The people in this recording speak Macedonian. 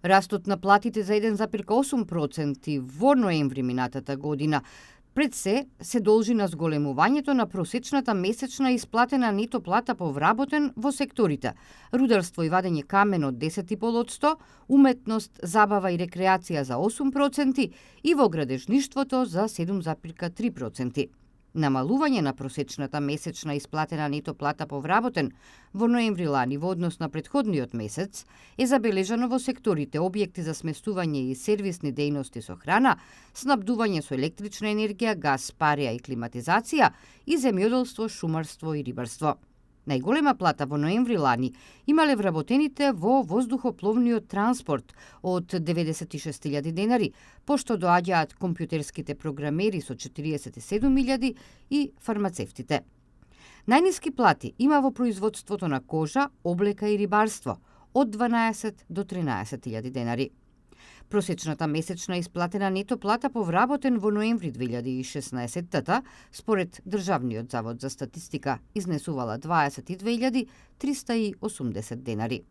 Растот на платите за 1,8% во ноември минатата година пред се должи на зголемувањето на просечната месечна исплатена нето плата по вработен во секторите рударство и вадење камен од 10,5%, уметност, забава и рекреација за 8% и во градежништвото за 7,3%. Намалување на просечната месечна исплатена нето плата по вработен во ноември лани во однос на претходниот месец е забележано во секторите објекти за сместување и сервисни дејности со храна, снабдување со електрична енергија, газ, парија и климатизација и земјоделство, шумарство и рибарство. Најголема плата во ноември лани имале вработените во воздухопловниот транспорт од 96.000 денари, пошто доаѓаат компјутерските програмери со 47.000 и фармацевтите. Најниски плати има во производството на кожа, облека и рибарство од 12 до 13.000 денари. Просечната месечна исплатена нето плата по вработен во ноември 2016 според Државниот завод за статистика изнесувала 22.380 денари.